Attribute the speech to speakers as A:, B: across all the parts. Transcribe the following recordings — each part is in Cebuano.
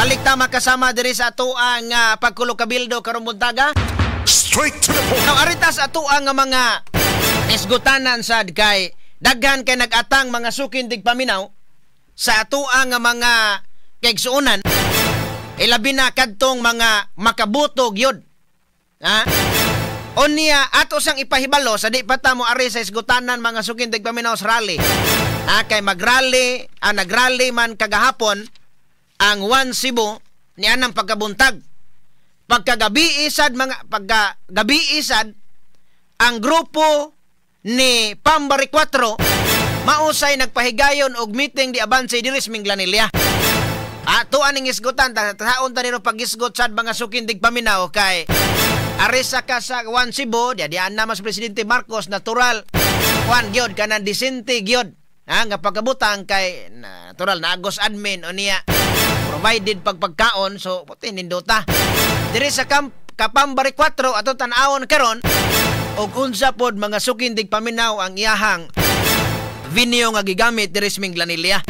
A: Balik ta makasama diri sa atoang pagkulo kabildo karong buntaga.
B: Straight to the point.
A: Now, aritas atoang nga mga isgutanan sad kay daghan kay nag-atang, mga sukin tigpaminaw, sa atoang nga mga kaigsuonan, ilabi na kadtong mga makabuto gyud. Ha? Unya ato sang ipahibalo sa di pa ta mo ari sa isgutanan, mga sukin tigpaminaw, sa rally. Ha, kay magrally, nagrally man kagahapon ang One Cebu ni anang pagkabuntag. Pagkagabi isad mga pagkagabi isad ang grupo ni Pambari 4 mausay nagpahigayon og meeting di Abante diri sa Minglanilla. Ato aning isgutan ta taon ta nino pagisgot sad, mga sukin tigpaminaw, kay arisa ka sa One Cebu di dian na mas Presidente Marcos, natural kuan gyud kanang disente gyud ha nga pagkabutang kay natural naagos admin unya provided pagpagkaon, so puti nindota diri sa camp Kapambari 4. Ato tan-awon karon og unsa pod, mga sukin tigpaminaw, ang iyahang venue nga gigamit diri sa Minglanilla.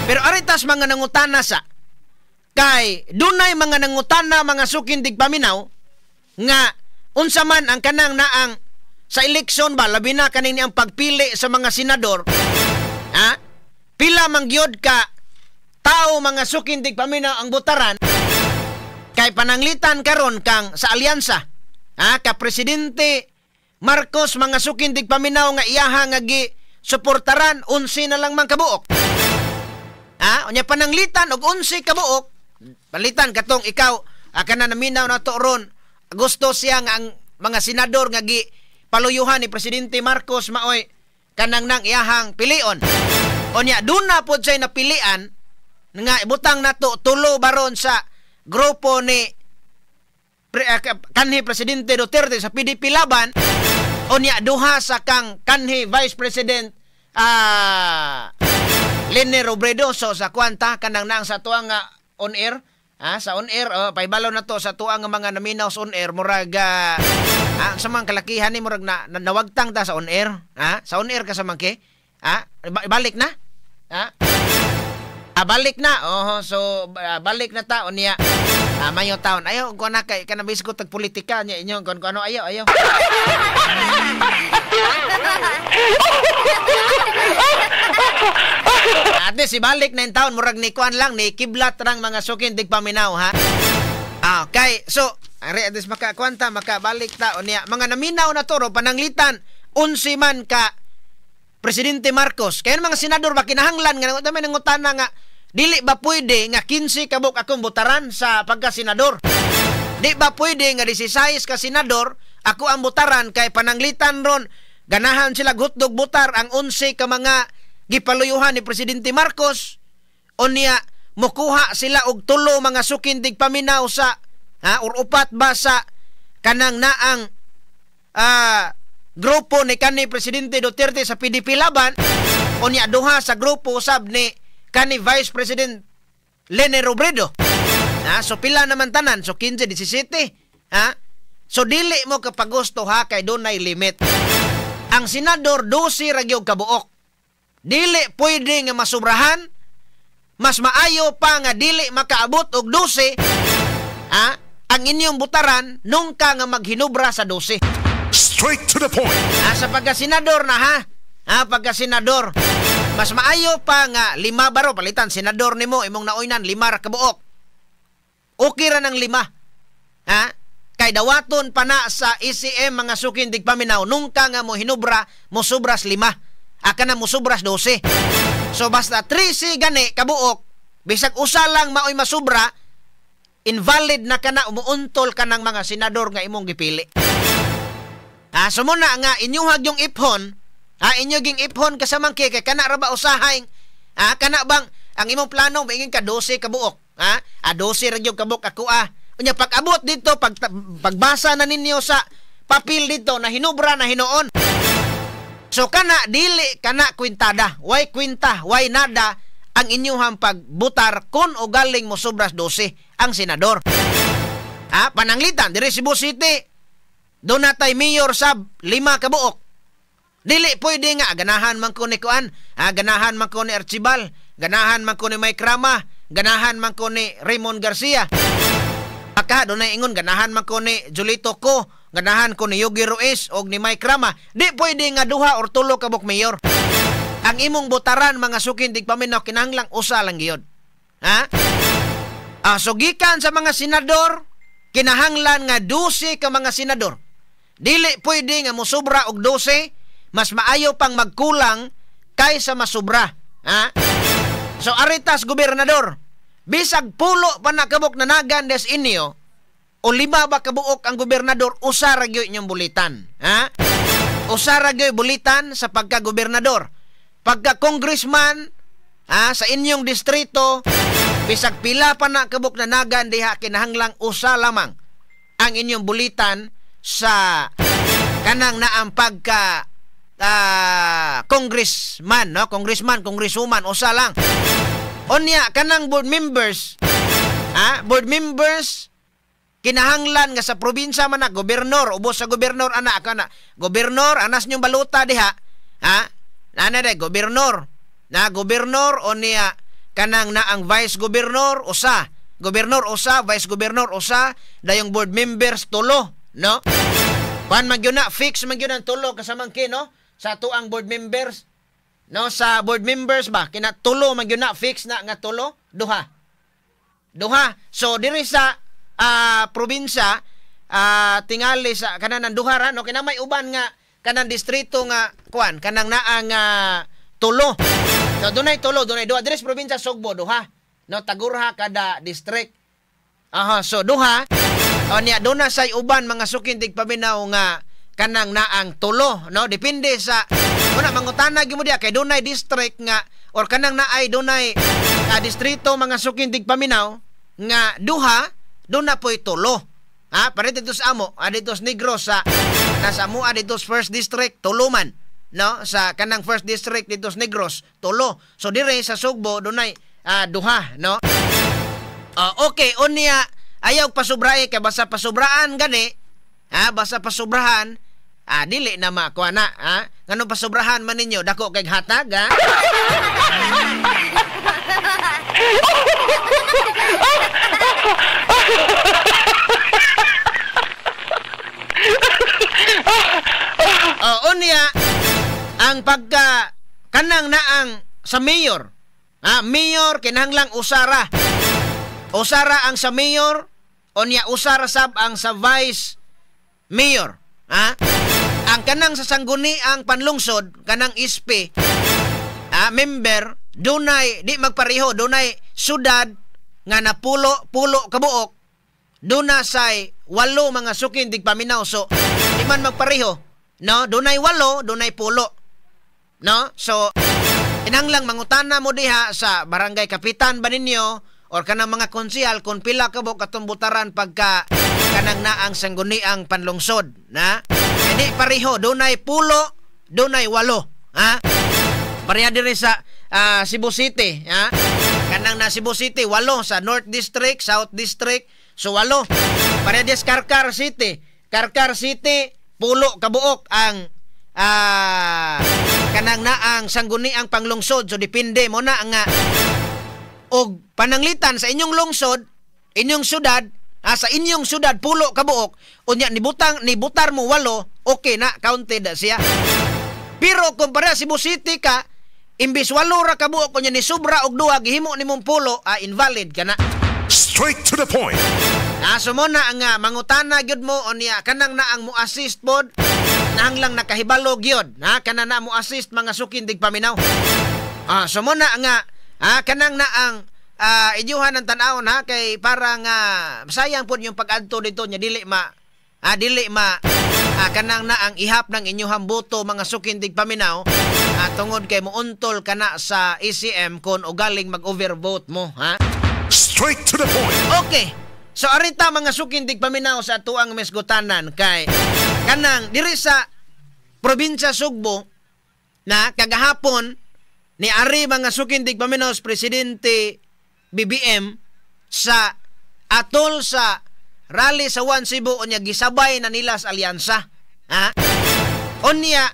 A: Pero aritas mga nangutana sa kay dunay mga nangutana, mga sukin tigpaminaw, nga unsa man ang kanang naang sa eleksyon ba, labi na kaning ang pagpili sa mga senador, ha, pila man gyud ka tao, mga sukin tigpaminaw, ang botaran kay pananglitan karon kang sa alyansa, ha, ka Presidente Marcos, mga sukin tigpaminaw, nga iyaha nga gi suportaran 11 na lang man kabuok. Ha, unya pananglitan og 11 kabuok, palitan katong ikaw kana naminaw na to ron, gusto siya nga ang mga senador nga gi paluyuhan ni Presidente Marcos maoy kanang nang iyahang pilion. Unya duna pod siya napilian nga ibutang nato tulo baron sa grupo ni kanhi Presidente Duterte sa PDP Laban, unya duha sa kang kanhi Vice President Leni Robredo. So sa kwanta kanang nang sa tuang nga on air, ah, sa on air, oh, pahibalo na to sa tuang nga mga naminaw sa on air, murag sa mga kalakihan ni murag na nawagtang ta sa on air, ha, sa on air ka sa mangke, ha, balik na, ha. Ah, balik na. Oh, so balik na ta unya. Ah, mayo taon. Ayo ko na kay kanang bisgo tag politika niya inyo kon ano, ayo ayo. Ate si balik na in taon murag ni kuan lang ni kiblat rang, mga sukin tigpaminaw, ha. Ah, okay. So, ari atis maka kwanta makabalik ta unya mga naminaw na toro pananglitan 11 man ka Presidente Marcos. Kaya mga senador ba kinahanglan nga may nangutana nga dili ba pwede nga 15 kabuk akong botaran sa pagka-senador? Di ba pwede nga 16 ka senador ako ang botaran kay pananglitan ron ganahan sila hotdog botar ang 11 ka mga gipaluyuhan ni Presidente Marcos, unya mukuha sila og tulo, mga sukin tigpaminaw, sa ha or upat ba sa kanang naang grupo ni kanhi Presidente Duterte sa PDP Laban, unya duha sa grupo sab ni kani Vice President Leni Robredo. Ha, so pila naman tanan? So 15, 17. Ha? So dili mo kapagusto, ha, kay dunay limit. Ang senador 12 ra gyud kabuok. Dili pwede nga masubrahan. Mas maayo pa nga dili makaabot og 12. Ha? Ang inyong butaran nungka nga maghinubra sa 12.
B: Straight to the point.
A: Ha, sa pagka-senador na, ha. Ha, pagka-senador. Mas maayo pa nga lima baro palitan senador nimo imong nauynan lima ra kabuok. Okay ra ng lima. Ha? Kay dawaton pa na sa ECM, mga sukin tigpaminaw, nungka nga mo hinubra mo sobras lima. Aka na mo sobras 12. So basta 13 gani kabuok, bisag usa lang maoy masubra, invalid na kana, umuuntol ka ng mga senador nga imong gipili. Ha, so muna nga inyuhag yung iphon. Ha, inyo ging iphon kasamang kay kana ra ba usahay? Ha, kana bang ang imong plano maingin ka 12 ka buok? Ha? Ah, 12 ra gyud kabuok ako, ah. Unya pag-abot dito, pagbasa na ninyo sa papel dito na hinubra na hinuon. So kana dili kana kwintada, way kwinta, way nada ang inyuhang pagbutar kun o galing mo sobras 12 ang senador. Ha, pananglitan diri Cebu City, doon natay mayor sab lima ka buok. Dili pwede nga ganahan man ko ni kuan, ha, ganahan man ko ni Archibald, ganahan man ko ni Mike Rama, ganahan man ko ni Raymond Garcia. Baka dunay ingon ganahan man ko ni Julito Ko, ganahan ko ni Yogi Ruiz og ni Mike Rama. Di pwede nga duha or tulo ka buok mayor ang imong botaran, mga sukin tigpaminaw, kinahanglang usa lang gyud. Ha? So gikan sa mga senador, kinahanglan nga 12 ka mga senador. Dili pwede nga mosubra og 12, mas maayo pang magkulang kaysa masubra. Ha? So aritas gobernador, bisag pulo pa na kabuk nanagan des inyo o 5 ba kabuok ang gobernador, usa ra gyud inyong bulitan. Ha? Usa ra gyud bulitan sa pagka-gobernador. Pagka congressman, ha, sa inyong distrito, bisag pila pa na kabuk nanagan diha, kinahanglang usa lamang ang inyong bulitan sa kanang naang pagka congressman, no? Congressman, congresswoman, usa lang. Unya kanang board members, ha? Board members kinahanglan nga sa probinsya man na gobernador, ubos sa gobernador ana kana. Gobernador anas nyong baluta diha, ha? Ana day gobernador. Na gobernador o niya kanang naang vice gobernador usa. Gobernador usa, vice gobernador usa, dayong board members tulo, no? Kuan man gyud na, fix man gyud ang tulo kasamangkin, no? Sa tuang board members. No, sa board members ba kina tulo man gyud na, fix na nga tulo, duha. Duha. So diri sa probinsya, tingali sa kanan duha ra, no, kina may uban nga kanang distrito nga kuan kanang naa nga tulo. So dunay tulo, dunay duha diri sa probinsya Sugbo, duha. No, tagurha kada district. Aha, so duha. O niya duna say uban, mga sukin tigpaminaw, nga kanang naang tulo, no? Depende sa una mangutana gyud mo diha kay dunay district nga or kanang naay dunay distrito, mga sukin tigpaminaw, nga duha, duna po'y tulo. Ha, pare dito sa amo, dito sa Negros, sa nasa amo dito sa first district, tulo man, no? Sa kanang first district dito sa Negros, tulo. So dire sa Sugbo dunay duha, no? Okay, unya ayaw pasubrae kay basta pasubraan gani, ha, basta pasubrahan, dili na makuha na, ha? Ngano pasubrahan man ninyo, dako kay hatag, ha? Oh, unya ang pagka kanang naang sa mayor, ha, mayor kinahanglang usara. Usara ang sa mayor, unya usara sab ang sa vice mayor, ha? Ang kanang sa sangguniang panlungsod, kanang SP, ha, member, dunay di magpareho, dunay syudad nga napulo pulo kabuok, duna say 8, mga sukin tigpaminaw. So di man magpareho, no? Dunay 8, dunay pulo, no? So inanglang mangutana mo diha sa barangay kapitan ba ninyo or kanang mga konsehal kung pila ka buok atong butaran pagka kanang naang sangguniang panlungsod, na hindi pareho, dunay pulo, dunay 8, ha? Pareha diri sa Cebu City, ha? Kanang na Cebu City 8 sa North District, South District, so 8. Pareha des Carcar City. Carcar City pulo kabuok ang kanang naang sangguniang panglungsod. So depende mo na nga og pananglitan sa inyong lungsod, inyong syudad, sa inyong syudad pulo kabuok, unya nibutang nibutar mo 8, okay na, counted na siya. Pero kung para Cebu City ka, imbis 8 ra kabuok unya ni sobra og duha gihimo nimong pulo, invalid ka na.
B: Straight to the point.
A: So mo na nga mangutana gyud mo unya kanang naang mo assist pod, nahanglang nakahibalo gyud, ha, kana na mo assist, mga sukin tigpaminaw. So mo na nga kanang naang inyuhan ng tan-awon, ha, kay para nga sayang pod yung pag-adto dito nya dili ma dili ma kanang naang ihap ng inyuhang boto, mga sukin tigpaminaw, tungod kay muuntol kana sa ECM kon ugaling mag-overvote mo, ha.
B: Straight to the point.
A: Okay. So arita, mga sukin tigpaminaw, sa atuang mesgutanan kay kanang diri sa probinsya Sugbo na kagahapon ni ari, mga sukin tigpaminaw, Presidente BBM sa atol sa rally sa One Cebu, unya gisabay na nila sa alyansa. Ha? Unya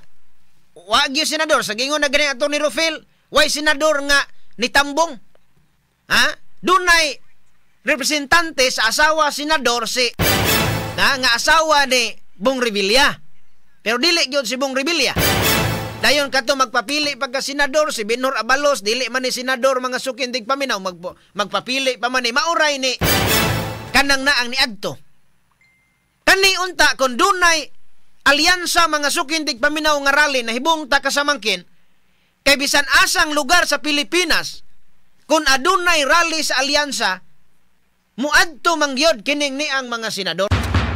A: wa gyud senador sa gingon na gani ato ni Rufil, way senador nga nitambong. Ha? Dunay representante sa asawa senador si na nga asawa ni Bong Revilla. Pero dili gyud si Bong Revilla. Dayon kadto magpapili pagka senador si Benhur Abalos, dili man ni senador mga sukin tigpaminaw, magpapili pa man ni mauray ni kanang naang niadto. Kani unta kon dunay alyansa mga sukin tigpaminaw nga rally na hibong ta kasamangkin kay bisan asang lugar sa Pilipinas kung adunay rally sa alyansa muadto mangyod kining ni ang mga senador.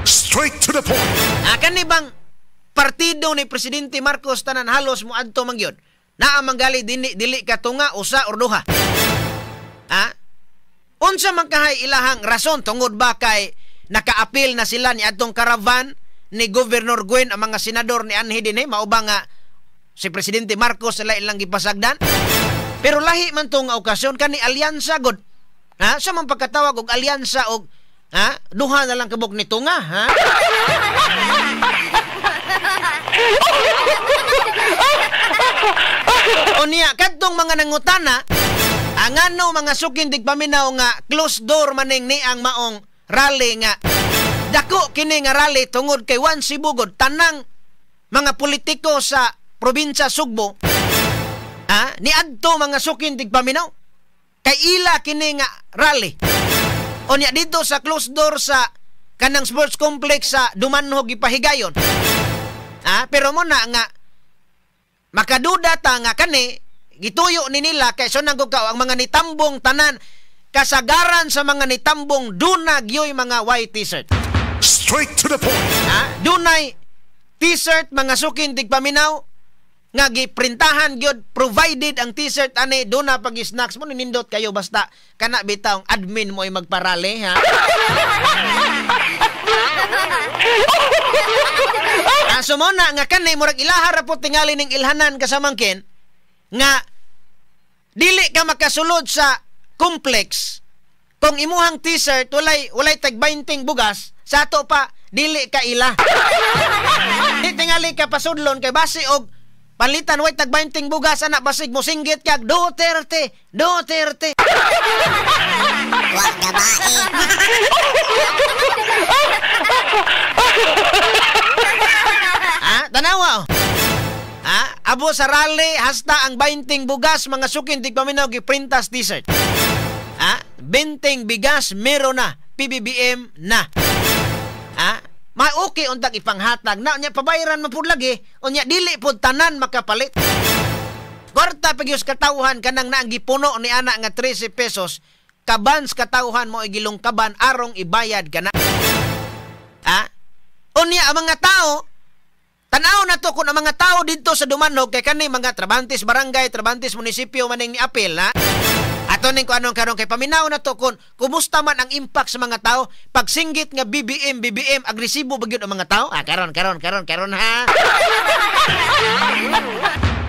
B: Straight to the point.
A: Kani bang partido ni Presidente Marcos tanan halos muadto mangyod. Naa manggali dili dili katunga usa or duha. Ha? Unsa man kahay ilahang rason tungod ba kay nakaapil na sila ni atong caravan ni Governor Gwen ang mga senador ni anhi dinhi mao ba nga si Presidente Marcos sila ilang gipasagdan? Pero lahi man tong okasyon kani alyansa god. Ha? Sa man pagkatawag og alyansa og ha? Duha na lang kabuk ni tunga, ha? O niya, kadtong mga nangutana, ang ano mga sukin tigpaminaw nga closed door maning ni ang maong rally nga dako kini nga rally tungod kay Juan Sibugod tanang mga politiko sa probinsya Sugbo, ha? Niadto mga sukin tigpaminaw kay ila kini nga rally. O niya dito sa closed door sa kanang sports complex sa Dumanhog gipahigayon. Ha? Pero mo na nga makaduda ta nga kani gituyo ni nila kay so nanggukaw ang mga nitambong tanan kasagaran sa mga nitambong duna gyoy mga white t-shirt.
B: Straight to the point.
A: Ha? Dunay t-shirt mga sukin tigpaminaw nga giprintahan gyud provided ang t-shirt ani duna pag snacks mo nindot kayo basta kana bitaw admin mo ay magparale, ha. So mo na nga kani murag ilaha ra po tingali ning ilhanan kasamangkin nga dili ka makasulod sa complex kung imuhang t-shirt walay tag 20 bugas sa ato pa dili ka ila. Di tingali ka pasudlon kay base og palitan way tag 20 bugas ana basig mo singgit kag Duterte Duterte.
C: Wa gabae.
A: Ha? Tanawa. Ha? Abo sa rally hasta ang 20 bugas mga sukin tigpaminaw giprintas t-shirt. Ha? 20 bigas meron na, PBBM na. Ha? Ma okay untag ipanghatag na unya pabayran man pud lagi unya dili pud tanan makapalit. Kwarta pagyus katawhan kanang naang gipuno ni ana nga 13 pesos kabans katawhan mo igilong kaban arong ibayad kana. Ha? Unya ang mga tao tanaw na to kung ang mga tao dito sa Dumanhog kay kani mga trabantes barangay, trabantes munisipyo maning ni apil, ha? Ato ning kung anong karon kay paminaw na to kung kumusta man ang impact sa mga tao pagsinggit nga BBM BBM agresibo ba gyud ang mga tao? Ah, karon karon karon karon ha.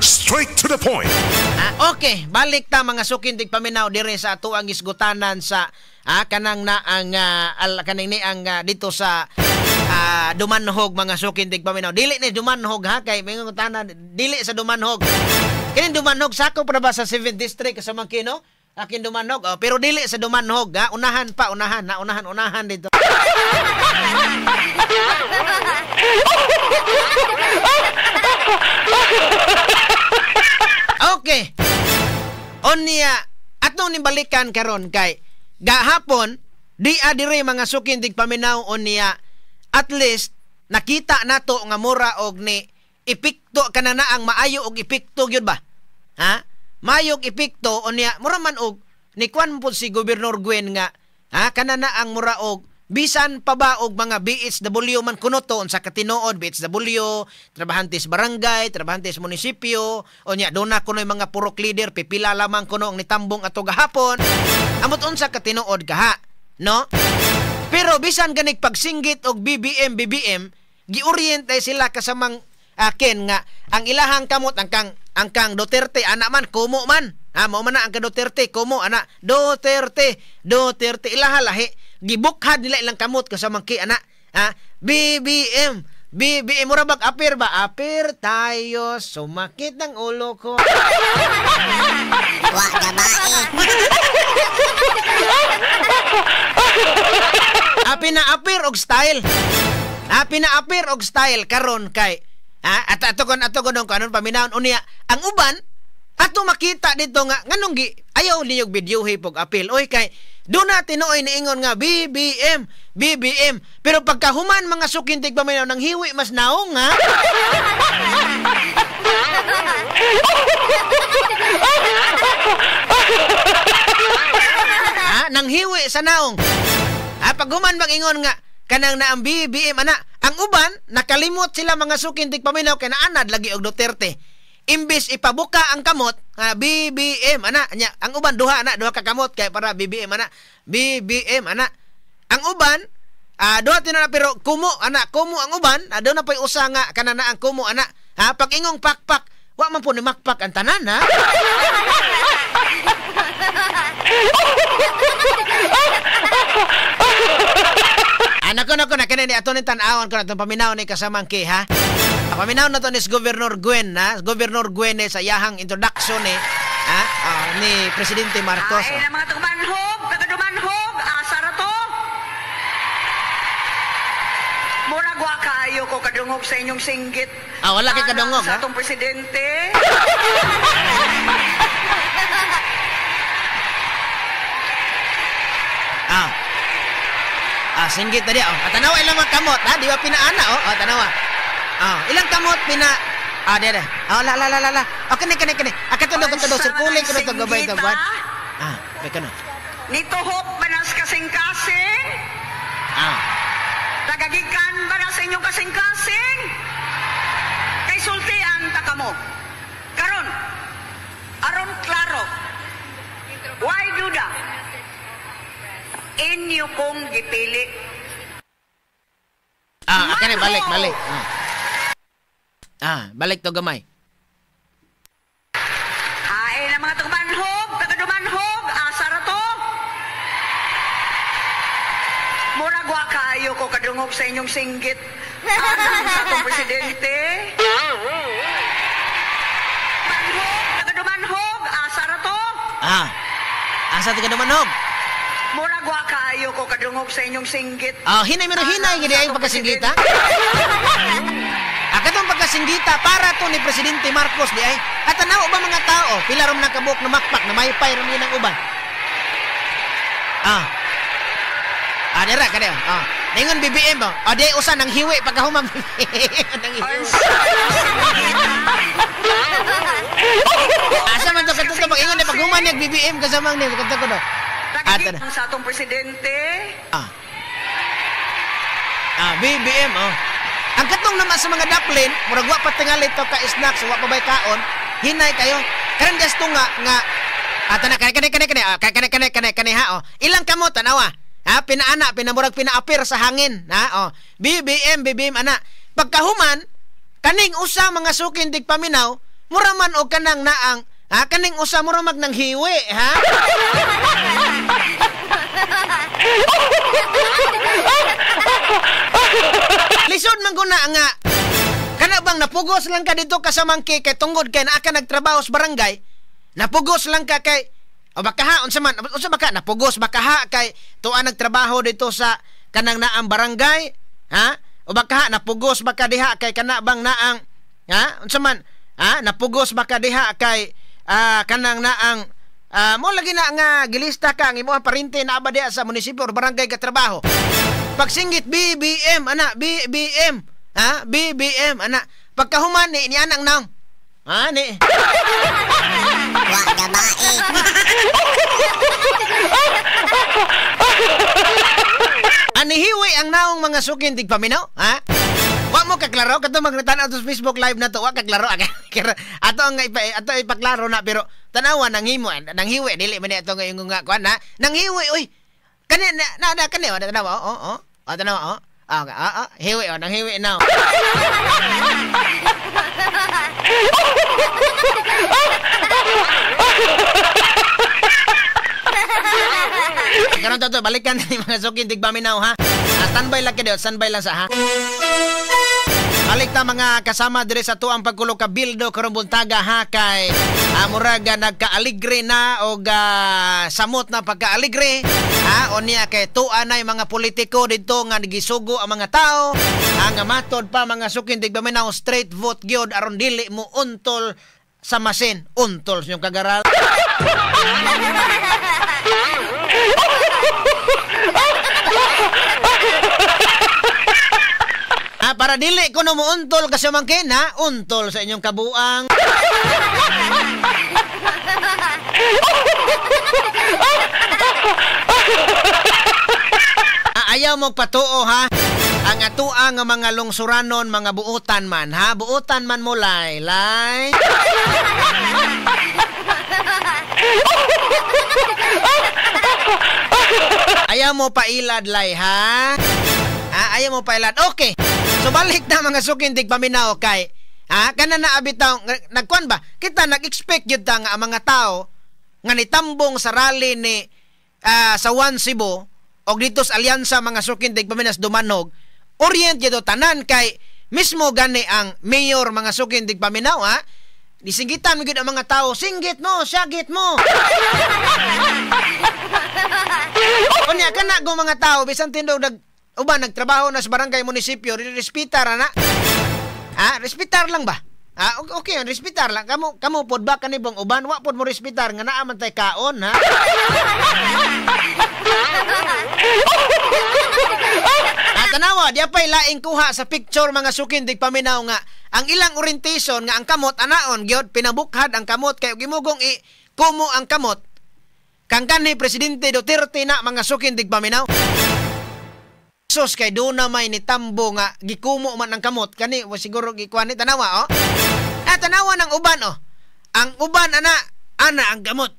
B: Straight to the point.
A: Ah, okay, balik ta mga sukin tigpaminaw dire sa ato ang isgutanan sa kanang na ang kaning ni ang dito sa Dumanhog mga sukin tigpaminaw. Dili ni Dumanhog ha kay mingon tanan dili sa Dumanhog. Kini Dumanhog sakop ra ba sa 7th district sa Mangkino? Akin Dumanhog, oh, pero dili sa Dumanhog ha. Unahan pa, unahan na, unahan, unahan dito. Okay. Onya atong nibalikan karon kay gahapon di adire mga sukin tigpaminaw onya at least nakita nato nga mura og ni epekto kana na ang maayo og epekto gyud ba? Ha? Maayo og epekto onya mura man og ni kwan pud si Gobernador Gwen nga ha kana na ang mura og bisan pa ba og mga BHW man kuno to unsa ka tinuod BHW, trabahantes barangay, trabahantes munisipyo, onya duna kuno mga purok leader pipila lamang kuno ang nitambong ato gahapon. Amot unsa ka tinuod kaha, no? Pero bisan ganig pagsinggit og BBM BBM, giorient ay sila kasamang akin nga ang ilahang kamot ang kang Duterte ana man kumo man. Ha, mao man na ang ka Duterte kumo ana Duterte Duterte ilaha lahi gibukhad nila ilang kamot kasamang ki ana. Ha, BBM BBM, mura bag apir ba? Apir tayo, sumakit ang ulo ko.
C: Wa gabae.
A: Api na apir og style. Api na apir og style karon kay ha, at ato kon kanon paminawon unya ang uban ato makita dito nga nganong gi ayaw niyo videohe pog apil. Oy kay do na tinuoy niingon nga BBM BBM pero pagkahuman mga sukintig paminaw nang hiwi mas naong ha. Ha, nang hiwi sa naong. Ha, paghuman mag-ingon nga kanang na ang BBM ana, ang uban nakalimot sila mga sukintig paminaw kay naanad lagi og Duterte. Imbis ipabuka ang kamot, BBM ana, nya ang uban duha ana, duha ka kamot kay para BBM ana, BBM ana. Ang uban duha tinuod na pero kumo ana, kumo ang uban, do na poy usa nga kana na ang kumo ana. Ha, pag ingong pakpak, wa man po ni makpak ang tanan ha. Anak ko na kini ni ato ning tan-awon ko na atong paminaw ni kasamang ki ha. Paminaw na to ni Governor Gwen ha. Governor Gwen sa iyahang introduction ni ha, ni Presidente Marcos.
D: Ay, mga taga-Dumanjug, taga-Dumanjug, asa ra to? Murag wa kaayo ko kadungog sa inyong singgit.
A: Ah, wala kay kadungog
D: sa atong presidente.
A: Ah, singgit na di oh. Ah, tanawa ilang mga kamot ha, di ba pinaana oh. Oh, tanawa. Ah, ilang kamot pina ah, di. Ah, la la la la la. Oh, kani kani kani. Ah, katulo katulo sirkuling kuno to gabay to buwan. Ah, be kano.
D: Nituhok ba nas kasing-kasing?
A: Ah.
D: Tagagikan ba na sa inyong kasing-kasing? Kay sultian ta kamo. Karon, aron klaro. Why duda? Inyo kong gipili.
A: Ah, kani balik, balik. Ah. Ah, balik to gamay.
D: Hain ang mga taga-Dumanjug, taga-Dumanjug, asa ra to? Murag wa kaayo ko kadungog sa inyong singgit. Anang sa atong presidente. Dumanjug, taga-Dumanjug, asa ra to?
A: Ah. Asa taga-Dumanjug?
D: Murag wa kaayo ko kadungog sa inyong singgit.
A: Ah, hinay pero hinay gid ay pagkasinggita. Ah, katong pagkasinggita para to ni Presidente Marcos di ay. At tanaw ba mga tao, pila rom nakabuok na makpak na maypay rom yun ang uban. Ah. Ah, dira kani. Ah, ningon BBM ba? Ah, di usa nang hiwi pagkahumang nang hiwi. Asa man to kadto pag-ingon ni paghuman niya BBM kasamang ni kadto ko do.
D: Tagagikan sa atong presidente.
A: Ah. Ah, BBM oh. Ang katong naman sa mga daplin, murag wa pa tingali to ka snacks, wa pa bay kaon, hinay kayo. Karon gasto nga nga tana kani kani kani kani kani kani kani kani ha oh. Ilang kamot tanawa. Ha, pinaana, pinamurag pinaapir sa hangin, ha oh. BBM BBM ana. Pagkahuman kaning usa mga sukin dig paminaw, mura man og kanang naang ha, kaning usa mura mag nang hiwi ha. Lisod man guna nga kana bang napugos lang ka dito kasamangki kay tungod kay naa ka nagtrabaho sa barangay, napugos lang ka kay o baka ha unsa man unsa baka napugos baka ha kay tuan nagtrabaho dito sa kanang naang barangay ha, o baka ha napugos baka diha kay kana bang naang ha unsa man ha napugos baka diha kay kanang naang mo lagi na nga gilista ka ang imong parente na aba diha sa munisipyo or barangay ka trabaho. Pagsinggit BBM ana, BBM ha, BBM ana. Pagkahuman ni anang naong ha ni
C: Wa gabae.
A: Ani hiwi ang naong mga sukin dig paminaw ha. Wa mo kaklaro kadto magtan-aw sa Facebook live na to, wa kaklaro. Ato ang ato ipaklaro na pero tanawa nang himo nang hiwi dili man ato nga ingon nga kuan ha. Nang hiwi oy. Kani na na kani wa tanawa oh oh. Oh tanawa oh. Ah ah hiwi oh nang hiwi now. Karon to balikan ni mga sukin tigpaminaw ha. Standby lang kayo, standby lang sa ha. Balik ta mga kasama dire sa tuang pagkulo kabildo karong buntaga ha kay murag nagkaaligre na og samot na pagkaaligre ha unya kay tua nay mga politiko didto nga gisugo ang mga tao nga matod pa mga sukin tigpaminaw straight vote gyud aron dili mo untol sa masin untol sa inyong kagaral. Para dili kuno mo untol kasi mangkin ha, untol sa inyong kabuang. Ayaw mo patuo ha. Ang atua nga mga lungsuranon, mga buutan man ha, buutan man mo lay, lay. Ayaw mo pailad lay ha. Ayaw mo pailad. Okay. So balik na mga sukin tigpaminaw kay kana na abitaw nagkuan ba kita nag-expect gyud ta nga ang mga tao nga nitambong sa rally ni sa One Cebu og dito sa alyansa mga sukin tigpaminaw Dumanog orient gyud tanan kay mismo gani ang mayor mga sukin tigpaminaw ha disinggitan mo gyud ang mga tao singgit mo syagit mo. Unya kana go mga tao bisan tindog nag uban nagtrabaho na sa barangay munisipyo, respetar na. Respetar lang ba? Okay, respetar lang. Kamu kamu pod ba kanibong uban wa pod mo respetar nga naa man tay kaon ha. Tanawa, di pay laing kuha sa picture mga sukin tigpaminaw nga ang ilang orientation nga ang kamot anaon gyud pinabukhad ang kamot kay gimugong i kumo ang kamot. Kang kanhi presidente Duterte na mga sukin tigpaminaw. Sos kay doon na may nitambo nga gikumo man ang kamot kani wa siguro gikuan ni tanawa oh. Tanawa ng uban oh. Ang uban ana ana ang kamot.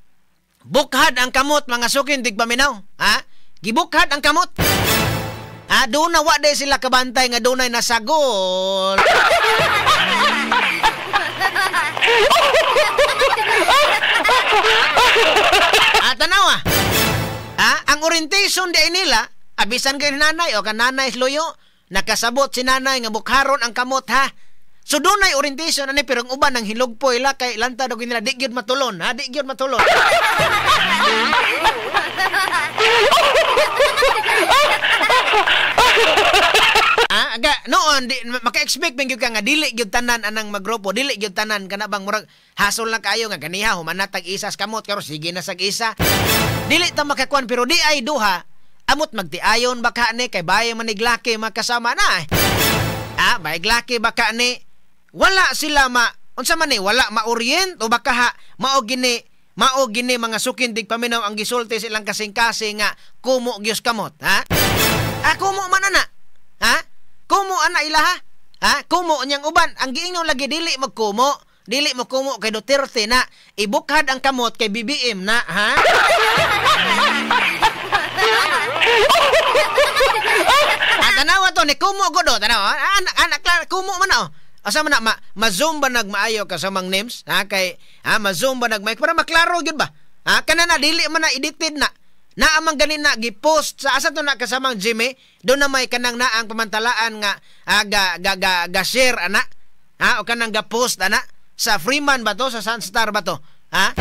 A: Bukhad ang kamot mga sukin tigpaminaw ha. Gibukhad ang kamot. Doon na wa day sila kabantay nga dunay nasagol. Tanawa. Ang orientation di nila abisan kay nanay o kan nanay luyo nakasabot si nanay nga bukharon ang kamot ha. So dunay orientation ani pero ang uban ang hilugpoy la kay lanta daw nila di gyud matulon ha, di gyud matulon. Aga noon di maka-expect man gyud ka nga dili gyud tanan anang magrupo, dili gyud tanan kana bang murag hasol lang kaayo nga ganiha humanatag isas kamot karon sige na sag isa. Dili ta makakuan pero di ay duha amot magtiayon baka ni kay bayo maniglaki makasama na eh. Bayiglaki baka ni wala sila ma unsa man ni wala maorient o baka ha mao gini mga sukin tigpaminaw ang gisulti silang kasing-kasing nga kumo gyud kamot ha. Kumo man ana ha, kumo ana ilaha ha, kumo niyang uban ang giingnon lagi dili magkumo, dili mo kumo kay Duterte na ibukhad ang kamot kay BBM na ha. Tanawa to ni kumo godo tanawa anak kumo man oh. Asa man na ma-zoom ba nagmaayo ka sa mang names ha kay ha ma-zoom ba nagmaayo para maklaro gyud ba ha kana na dili man na edited na naamang ganin na gi-post sa asa to na kasamang Jimmy do na may kanang naang pamantalaan nga ga ga ga, ga share ana ha o kanang ga post ana sa Freeman ba to sa Sunstar ba to ha?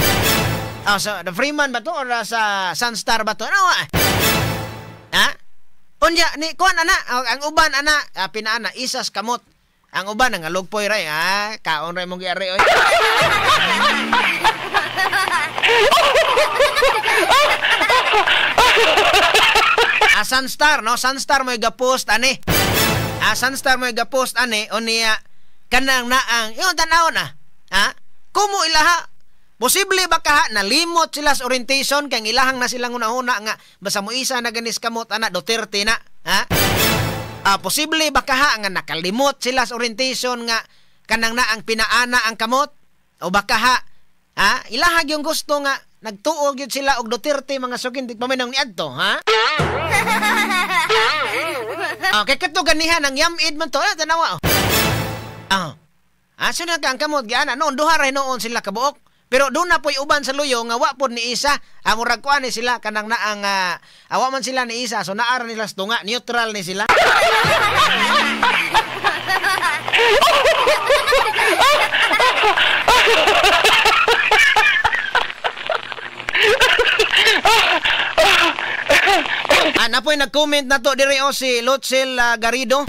A: Sa the Freeman ba to or sa Sunstar ba to ano ha? Unya ni kuan ana ang uban ana pinaana isas kamot ang uban ang alugpoy ray ha kaon ray mong giari oy. Sunstar no, Sunstar mo ga-post ani. Sunstar mo ga-post ani unya kanang naang yung tan-awon na ha kumo ilaha. Posible ba ka nalimot sila sa orientation kay ilahang na silang una-una nga basta mo isa na ganis kamot ana Duterte na ha. Posible ba ka nga nakalimot sila sa orientation nga kanang naang pinaana ang kamot o baka ha ilahag yung gusto nga nagtuo gyud sila og Duterte mga sukin tigpaminaw niadto ha. Okay kadto ganihan ang yamid man to tanawa oh. Asa na ka ang kamot giana noon duha ra noon sila kabuok. Pero doon na po'y uban sa luyo nga wa pod ni isa. Murag kuan ni sila kanang naang awa man sila ni isa, so naara nila sa tunga, neutral ni sila. Napoy nag-comment na to diri o si Lutzel Garrido.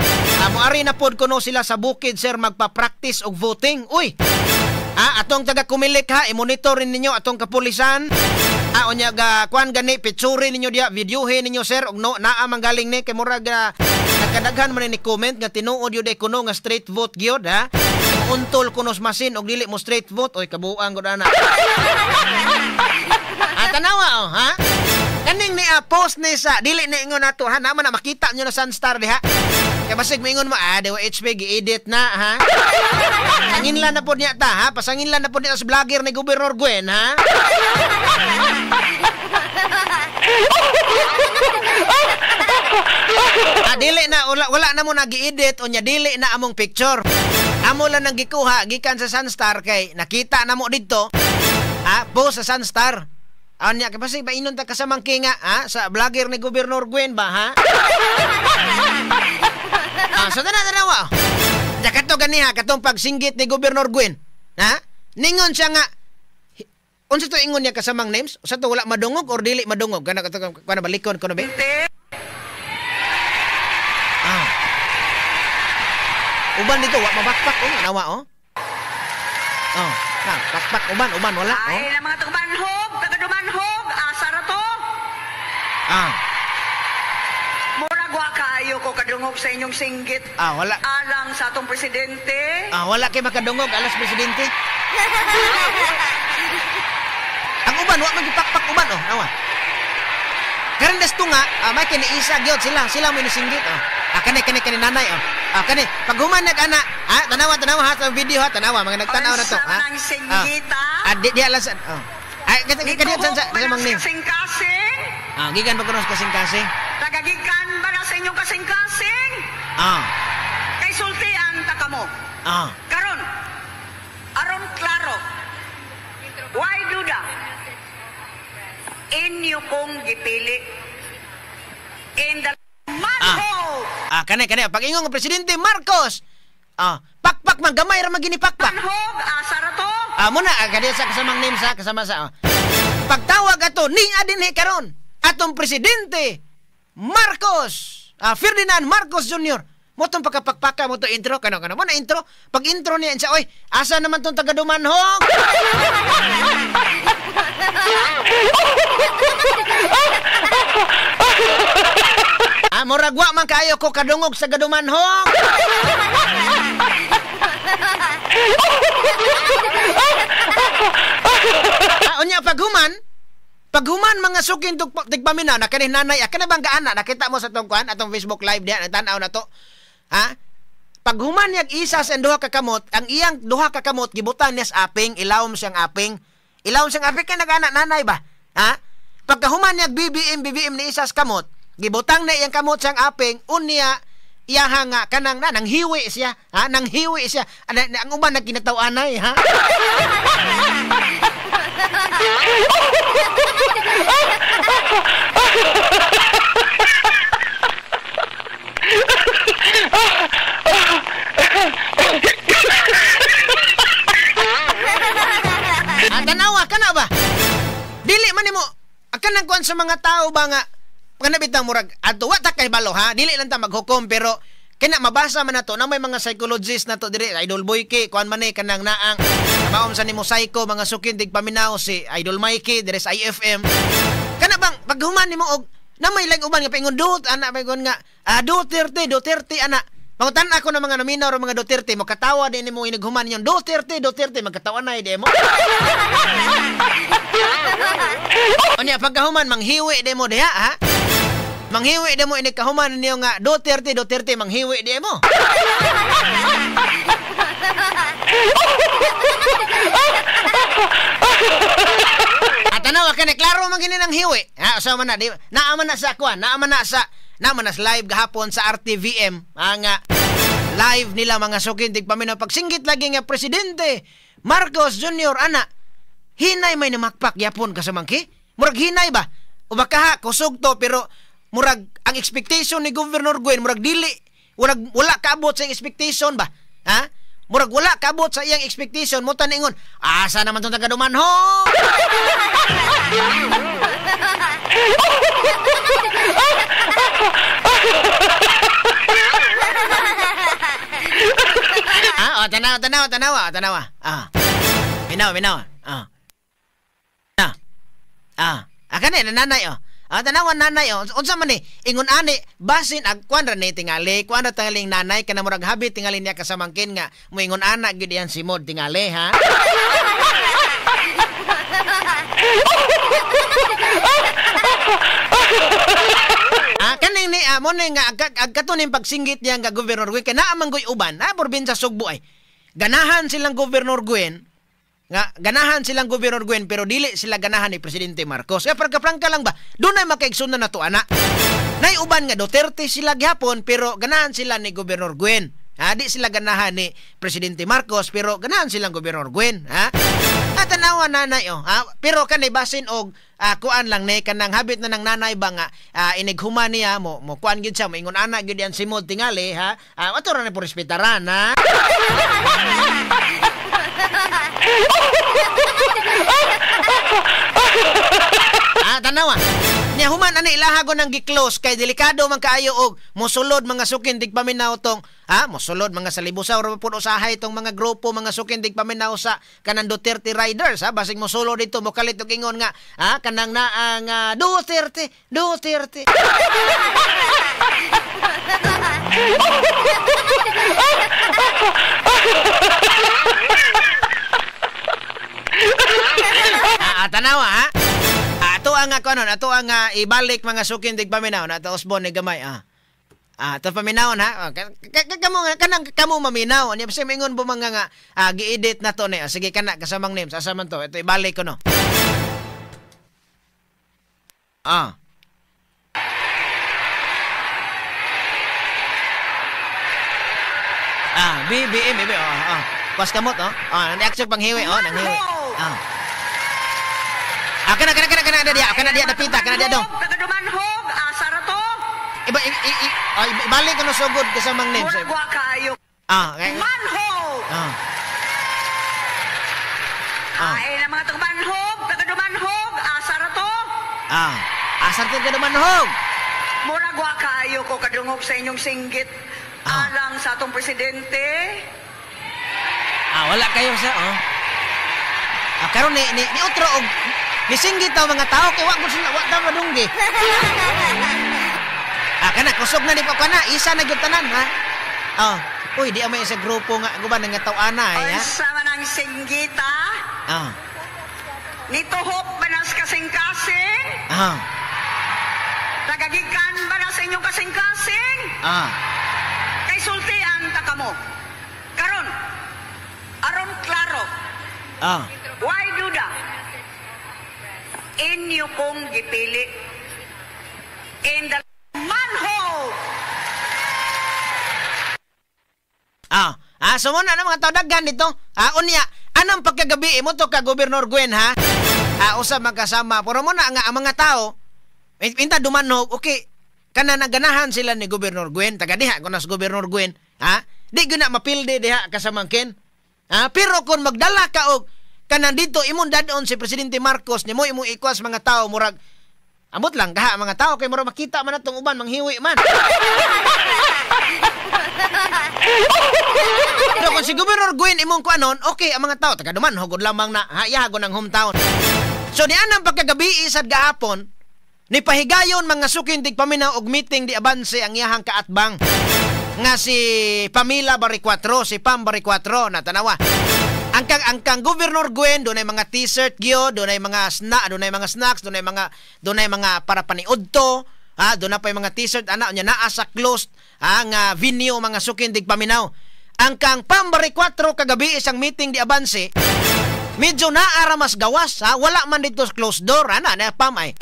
A: Moari na pod kuno sila sa bukid sir magpa-practice og voting. Uy. Atong taga Kumilik ha, i-monitor ninyo atong kapulisan. Unya ga kuan gani picture ninyo diya, videohe ninyo sir og no naa man galing ni kay murag nagkadaghan man ni comment nga tinuod yun ay kuno nga straight vote gyud ha. Untol kuno sa masin og dili mo straight vote, oy kabuang gud ana. Tanawa oh ha. Kaning ni post ni sa dili ni ingon nato ha, naman na makita nyo na Sunstar diha. Kay basig moingon mo DOHP gi-edit na ha. Pasangin lang na po niya ta ha, pasangin lang na po niya sa vlogger ni Gobernador Gwen ha. Dili na wala na mo nagi-edit unya dili na among picture. Amo lang nang gikuha gikan sa Sunstar kay nakita na mo didto. Post sa Sunstar. Anya kay basig mainon ta kasamang kinga ha sa vlogger ni Gobernador Gwen ba ha. So tanawa. Kato ganiha katong pagsinggit ni Gobernador Gwen. Ha? Ningon siya nga unsa to ingon niya kasamang names? Usa to wala madungog or dili madungog? Kana kato kana balikon kuno be? Uban dito wa mabakpak oh nawa oh. Oh, na bakpak uban wala oh.
D: Ay na mga taga-Dumanjug, taga-Dumanjug, asa ra to? Murag wa kaayo ko kadungog sa inyong singgit.
A: Wala.
D: Alang sa atong presidente.
A: Wala kay makadungog alas presidente. Ang uban wa man gipakpak uban oh, nawa. Karon desto nga, may kiniisa gyud sila may nisinggit oh. Kani kani nanay oh. Kani paghuman nag-ana, tanawa ha sa video ha, tanawa mga nagtan-aw na to ha.
D: Ang singgita.
A: Di alas oh. Ay kani sa mang name.
D: Kasing-kasing.
A: Gikan pa kuno sa kasing-kasing.
D: Tagagikan ba na sa inyong kasing-kasing? Kay sultian ta kamo. Karon aron klaro. Why duda? Inyo kong gipili in the manhole.
A: Kani pag ingon ng Presidente Marcos. Pakpak man gamay ra man ginipakpak.
D: Manhog asa ra to?
A: Muna kani sa kasamang name sa kasama sa. Pagtawag ato ni adinhi karon atong Presidente Marcos, Ferdinand Marcos Jr. Mo tong pagkapakpaka mo to intro kano mo na intro. Pag intro niya siya, oy, asa naman tong taga Dumanjug? Murag wa man kaayo ko kadungog sa Gadumanjug. Unya paghuman mga sukin tigpaminaw na kanih nanay, kana bang gaana nakita mo sa tong kuan atong Facebook live diha nagtan-aw na to. Ha? Paghuman niyag isa sa duha ka kamot, ang iyang duha ka kamot gibutang niya sa aping, ilawom siyang aping. Ilawom siyang aping kay nag-ana nanay ba? Ha? Pagkahuman niyag BBM ni isa sa kamot, gibutang na iyang kamot siyang aping, unya iyaha nga kanang na nanghiwi siya, ha? Nanghiwi siya. Ang uban nagkinataw-anay, ha? Tanawa kana ba? Dili man nimo kanang kuan sa mga tao ba nga kanabitang murag adto wa ta kay balo ha, dili lang ta maghukom pero kina mabasa man nato na may mga psychologist na to diri, Idol Boyke kuan man ni kanang naang maom sa nimo psycho mga sukin tigpaminaw si Idol Mikey diri sa IFM. Kana bang paghuman nimo og na may lang uban nga paingon dot ana paingon nga Duterte ana. Pangutan ako ng mga naminaw o mga Duterte, makatawa din mo inaghuman yung Duterte, magkatawa na di mo. Unya pagkahuman manghiwi di mo diha ha. Manghiwi di mo inigkahuman niyo nga Duterte, manghiwi di mo. At tanawa kani klaro man gini nang hiwi. Ha, so man na di naaman na sa kuan, naaman na sa live gahapon sa RTVM. Nga live nila mga sukin tigpaminaw pagsinggit lagi nga Presidente Marcos Jr. ana. Hinay may namakpak yapon kasamangki. Murag hinay ba? O baka ha, kusog to pero murag ang expectation ni Governor Gwen murag dili, murag wala kaabot sa expectation ba? Ha? Murag wala kaabot sa iyang expectation mo taningon. Asa naman tong taga Dumanhog? Ah, oh, tanawa, tanawa, tanawa, tanawa. Ah. Minaw, minaw. Ah. Ah. Ah. Ah, kani nanay oh. Ah, tanawa nanay oh. Unsa man ni ingon ani basin ag kuan ra ni tingali, kuan ra tingaling nanay kana murag habi tingali niya kasamangkin nga moingon ana gyud yan si Mod tingali ha. Ah, kaning ni mo ni nga ag kato ning pagsinggit niya nga Governor Gwen kay naa man goy uban, ha, probinsya Sugbo ay. Ganahan silang Governor Gwen. Nga ganahan silang Governor Gwen pero dili sila ganahan ni Presidente Marcos. Kaya prangka-prangka lang ba? Dunay makaigsunan na to ana. Nay uban nga Duterte sila gihapon pero ganahan sila ni Governor Gwen. Ha, di sila ganahan ni Presidente Marcos pero ganahan silang Governor Gwen, ha? At tanawa nanay oh, ha? Pero kanay basin og kuan lang ni kanang habit na ng nanay ba nga inighuman niya mo mo kuan gyud siya moingon ana gyud yan si Mod tingali, ha? Ato ra ni po respetaran, ha? Ah, tanawa. Nya human ani ilahagon ang gi-close kay delikado man kaayo og mosulod mga sukin tigpaminaw tong ha, mosulod mga salibusaw ra pud usahay tong mga grupo mga sukin tigpaminaw sa kanang Duterte Riders, ha, basig mosulod dito mokalit og ingon nga ha, kanang naa nga Duterte, Duterte. Ah, tanawa ha. Ato ang kuanon, ato ang ibalik mga sukin tigpaminaw na ato Osborne ni gamay ah. Ah, to paminawon ha. Kamo kanang kamo maminaw. Nya basta mingon bo mga nga gi-edit na to ni. Sige kana kasamang names asa man to. Ito ibalik ko no. Ah. Ah, B B M B oh, ah. Pas kamot oh. Ah, action panghiwi oh, nanghiwi. Ah. Ah, kana kana kana kana dia, kana dia dapita, kana dia dong.
D: Taga Dumanhog, asa ra to?
A: Iba ibalik ko no sugod kasamang names.
D: Murag wa kaayo.
A: Ah, okay.
D: Manhog.
A: Ah. Ah.
D: Ay, na mga taga Manhog, taga Dumanhog, asa ra to?
A: Ah. Asa ra taga Dumanhog?
D: Murag wa kaayo ko kadungog sa inyong singgit.
A: Ah.
D: Alang sa atong presidente.
A: Ah, wala kayo sa oh. Ah, karon ni ni otro og nisinggit taw mga tao kay wa gud sila, wa ta madunggi. Ah, kana kusog na ni pa kana, isa na gyud tanan ha. Oh, uy di amay sa grupo nga guban nga taw-ana ay ha.
D: Unsa man ang singgita?
A: Ah.
D: Nituhop ba nas kasing-kasing?
A: Ah.
D: Tagagikan ba na sa inyong kasing-kasing?
A: Ah.
D: Kay sultian ta kamo. Karon, aron klaro.
A: Ah.
D: Why do that? Inyo kong gipili in the manhole.
A: Ah, ah, so muna na mga tao daghan dito. Ah, unya, anong pagkagabi mo to ka Governor Gwen ha? Ah, usab magkasama. Pero muna nga ang mga tao inta Dumanhog, okay. Kana naganahan sila ni Governor Gwen, taga diha kun nas Governor Gwen, ha? Di gyud na mapildi diha kasamangkin. Ha? Pero kung magdala ka og kanang dito imong dadon si Presidente Marcos nimo imong ikwas mga tao murag amot lang kaha mga tao kay murag makita man atong uban manghiwi man. Pero kung si Governor Gwen imong kuanon, okay ang mga tao taga Dumanhog gud lamang na ha, yahagon ang hometown. So nianang pagkagabi sad gahapon ni pahigayon mga sukin tigpaminaw og meeting di abanse ang iyahang kaatbang nga si Pamela Baricuatro, si Pam Baricuatro na tanawa. Ang kang Governor Gwen dunay mga t-shirt gyo, dunay mga snack, dunay mga snacks, dunay mga para paniudto, ha, dunay pa yung mga t-shirt ana nya naa sa closed ha nga venue mga sukin tigpaminaw. Ang kang Pam Baricuatro kagabi isang meeting di abanse, medyo naa ra mas gawas ha, wala man dito sa closed door ana na Pam ay.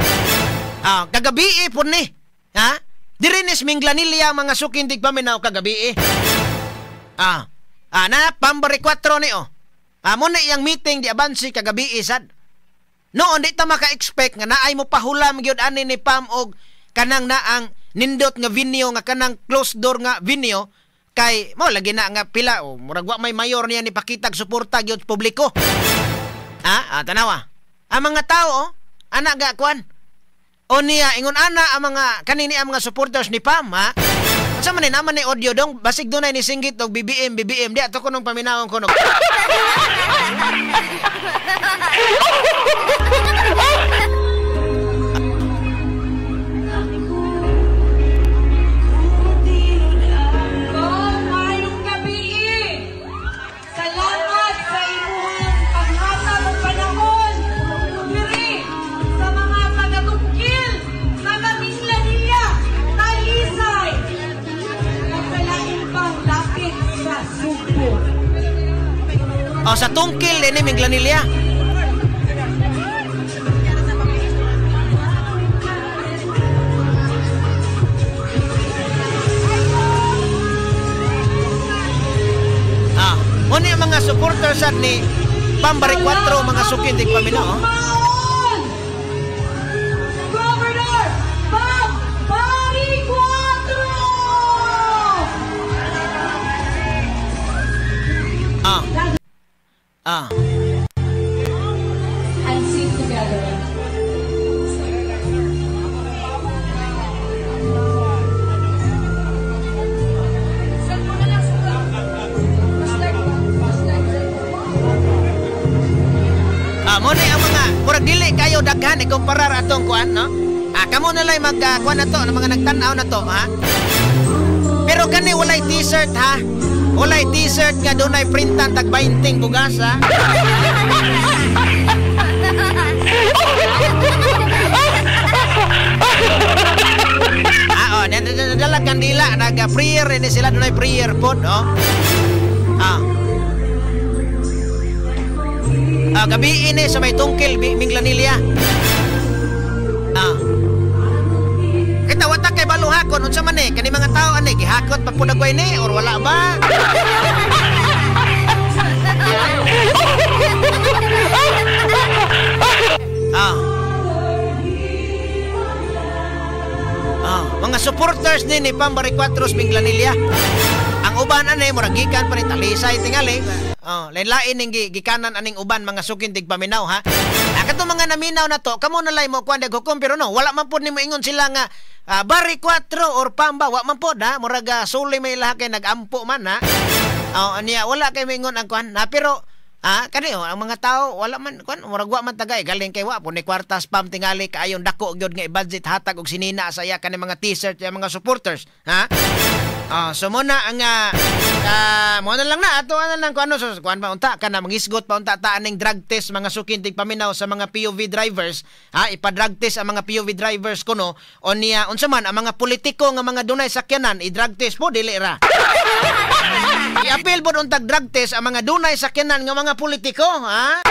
A: Ah, kagabi po ni, ha? Diri ni Minglanilla mga sukin tigpaminaw kagabi. Ah, ah na Pam Baricuatro ni oh. Ah, mo na iyang meeting di abansi kagabi sad. Noon di ta maka-expect nga naay mo pahulam gyud ani ni Pam og kanang naang nindot nga venue nga kanang closed door nga venue kay mo lagi na nga pila o murag wa may mayor niya ni pakitag suporta gyud publiko. Tanawa. Ang mga tao oh, ana ga kuan. O niya ingon ana ang mga kanini ang mga supporters ni Pam ha. Unsa man ni naman ni audio dong basig dunay ni singgit og BBM BBM di ato kunong paminawon kuno.
E: Salamat sa imuhang paghatag og panahon diri sa mga taga-Tungkil, taga-Minglanilla, Talisay, at sa lain pang dapit sa Sugbo.
A: O sa Tungkil ini Minglanilla. Muna ang mga supporters at ni Pam Baricuatro, mga sukin di paminaw.
E: Oh. Governor Pam Baricuatro! And sing together.
A: Muna ang mga murag dili kayo daghan ikumparar atong kuan, no? Kamo na lang mag kuan na to, ng mga nagtan-aw na to, ha? Pero kani walay t-shirt, ha? Walay t-shirt nga dunay printan tag 20 bugas, ha? Oh, nadala kandila, nag-prayer ini sila, dunay prayer pod, oh. Gabi ini sa may Tungkil, Minglanilla. Kita wata kay baluhakon unsa man ni kani mga tao ani gihakot pa pud agway ni or wala ba? Mga supporters ni Pam Baricuatro Minglanilla. Ang uban ani murag gikan pa ni Talisay tingali. Oh, lain-lain ning gikanan aning uban mga sukin tig paminaw, ha. Katong mga naminaw na to, kamo na lay mo kuan hukom pero no, wala man pod nimo ingon sila nga Baricuatro or Pamba, wa man pod, ha. Murag suli may laha kay nagampo man, ha. Oh, aniya wala kay moingon ang kuan, ha, pero kani oh, ang mga tao wala man kuan, murag wa man tagay galing kay wa po ni kwarta spam tingali kaayon dako gyud nga i-budget hatag og sinina sa iya kani mga t-shirt ya mga supporters, ha. So muna ang muna lang na ato ana lang kuano so kuan pa unta kana mangisgot pa unta ta aning drug test mga sukin tig paminaw sa mga POV drivers, ha, ipa-drug test ang mga POV drivers kuno o niya unsa man ang mga politiko nga mga dunay sakyanan i-drug test po dili ra. I-appeal pod untag drug test ang mga dunay sakyanan nga mga politiko, ha.